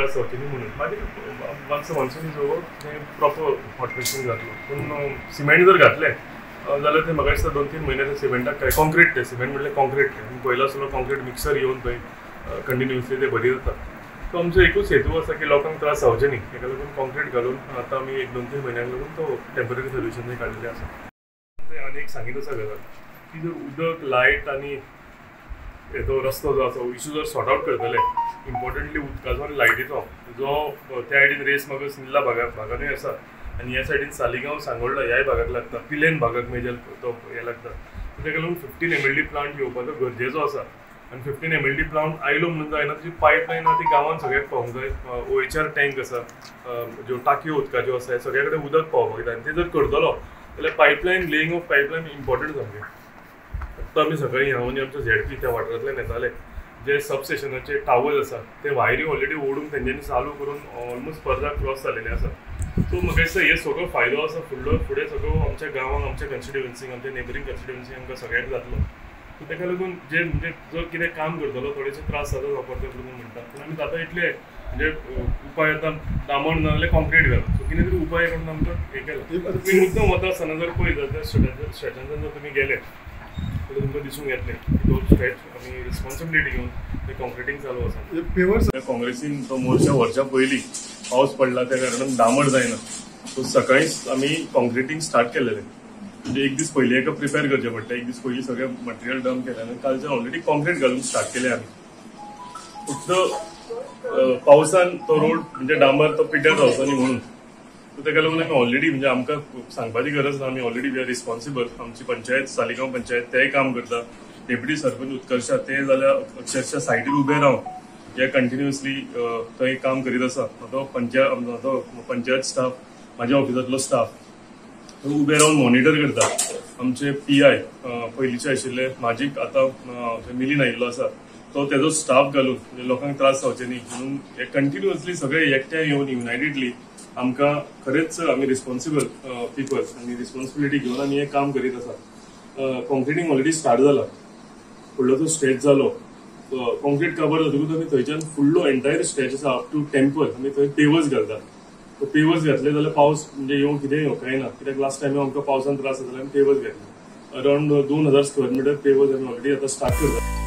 त्रास जावचे न्ही म्हणून. मागीर वन्स मॉन्सून is over तें प्रॉपर हॉट मिक्सिंग जातलो. पूण सिमेंट जर घातलें जाल्यार ते म्हाका दिसता 2-3 म्हयने ते सिमेंटाक काय कॉन्क्रीट, ते सिमेंट म्हणल्यार कॉन्क्रीट, ते पयलो आसलो कॉन्क्रीट मिक्सर येवन थंय कंटिन्युअसली ते बरी जाता. सो आमचो एकूच हेतू आसा की लोकांक त्रास जावचे न्ही, ताका लागून कॉन्क्रीट घालून आतां आमी 1-2-3 म्हयन्यांक लागून तो टेंपररी सोल्युशन काडलेलें आसा. आनी एक सांगीत आसा गजाल की जर उदक, लायट आनी तो रस्तो जो आसा इशू जर सॉर्ट आवट करतले, इम्पॉर्टंटली उदकाचो आनी लायटीचो जो त्या सायडीन रेस मागस निल्ला भागानूय आसा आनी ह्या सायडीन सालिगांव, सांगोल्डा ह्याय भागाक लागता, पिलेन भागाक मेजर तो हे लागता. ताका लागून 15 MLD plant येवपाचो गरजेचो आसा. आनी 15 MLD plant आयलो म्हणून जायना, ताची पायपलायन आहा ती गांवांत सगळ्याक पावोवंक जाय. OHR tank आसा, ज्यो टाकयो उदकाच्यो आसा, सगळ्या कडेन उदक पावोवपाक जाय. आनी ते जर करतलो जाल्यार pipeline, laying of pipeline important सामकें. आत्तां आमी सकाळीं हांव आनी आमचो ZP त्या वाठारांतल्यान येताले, जे सबस्टेशनाचे टावर्स आसा ते वायरी ऑलरेडी ओडून तेंच्यांनी चालू करून ऑलमोस्ट पर्रा क्रॉस जालेले आसा. सो म्हाका दिसता हे सगळो फायदो आसा फुडलो फुडें सगळो आमच्या गांवांक, आमच्या कॉन्स्टिट्युएन्सीक, आमच्या नेबरींग कॉन्स्टिट्युएन्सीक आमकां सगळ्यांक जातलो. सो ताका लागून जे म्हणजे जर कितें काम करतलो थोडेशे त्रास जाता वापरते लागून म्हणटा, पूण आमी जाता इतले म्हणजे उपाय आतां डांबर ना जाल्यार कॉन्क्रीट घालून सो कितें तरी उपाय करून आमकां हें केलां. तुमी मुद्दम वता आसतना जर पळयत जाल्यार स्ट्रेचांतल्यान जर तुमी गेले जाल्यार तुमकां दिसूंक येतलें की तो स्ट्रेच आमी रिस्पॉन्सिबिलिटी घेवन ते कॉन्क्रिटींग चालू आसा. काँग्रेसीन तो मोर्चा व्हरच्या पयलीं पावस पडला त्या कारणान डांबर जायना, सो सकाळींच आमी कॉन्क्रिटींग स्टार्ट केलेलें. म्हणजे एक दीस पयलीं एका प्रिपेर करचें पडटा, एक दीस पयलीं सगळें मटेरियल डंप केलें आनी कालच्यान ऑलरेडी कॉन्क्रीट घालून स्टार्ट केलें आमी. फक्त पावसान तो रोड म्हणजे डांबर तो पिड्ड्यार जावचो न्ही म्हणून, सो ताका लागून आमी ऑलरेडी म्हणजे आमकां सांगपाची गरज ना, आमी ऑलरेडी we are responsible. आमची पंचायत, सालिगांव पंचायत तेय काम करता, डेप्युटी सरपंच उत्कर्षा ते जाल्यार अक्षरशा सायडीर उबे रावन हे कंटिन्युअसली थंय काम करीत आसा. तो पंचायत स्टाफ, म्हाज्या ऑफिसांतलो स्टाफ उबे रावन मॉनिटर करता. आमचे PI पयलींचे आशिल्ले म्हाजीक आतां मिलीन आयिल्लो आसा, तो तेजो स्टाफ घालून म्हणजे लोकांक त्रास जावचे न्ही म्हणून हे कंटिन्युअसली सगळे एकठांय येवन युनायटेडली आमकां खरेंच आमी रिस्पॉन्सिबल पिपल आनी रिस्पॉन्सिबिलिटी घेवन आमी हें काम करीत आसा. कॉन्क्रिटींग ऑलरेडी स्टार्ट जाला, फुडलो जो स्ट्रेच जालो कॉन्क्रीट कवर जातकूच आमी थंयच्यान फुडलो एंटायर स्ट्रेच आसा अप टू टेम्पल आमी थंय पेवर्स घालता. तो पेवर्स घातले जाल्यार पावस म्हणजे येवं कितें येवं कांय ना, कित्याक लास्ट टायम आमकां पावसान त्रास जाताले आमी पेवर्स घातले. अरावंड 2000 स्क्वेअर मिटर पेवर्स आमी ऑलरेडी आतां स्टार्ट करता.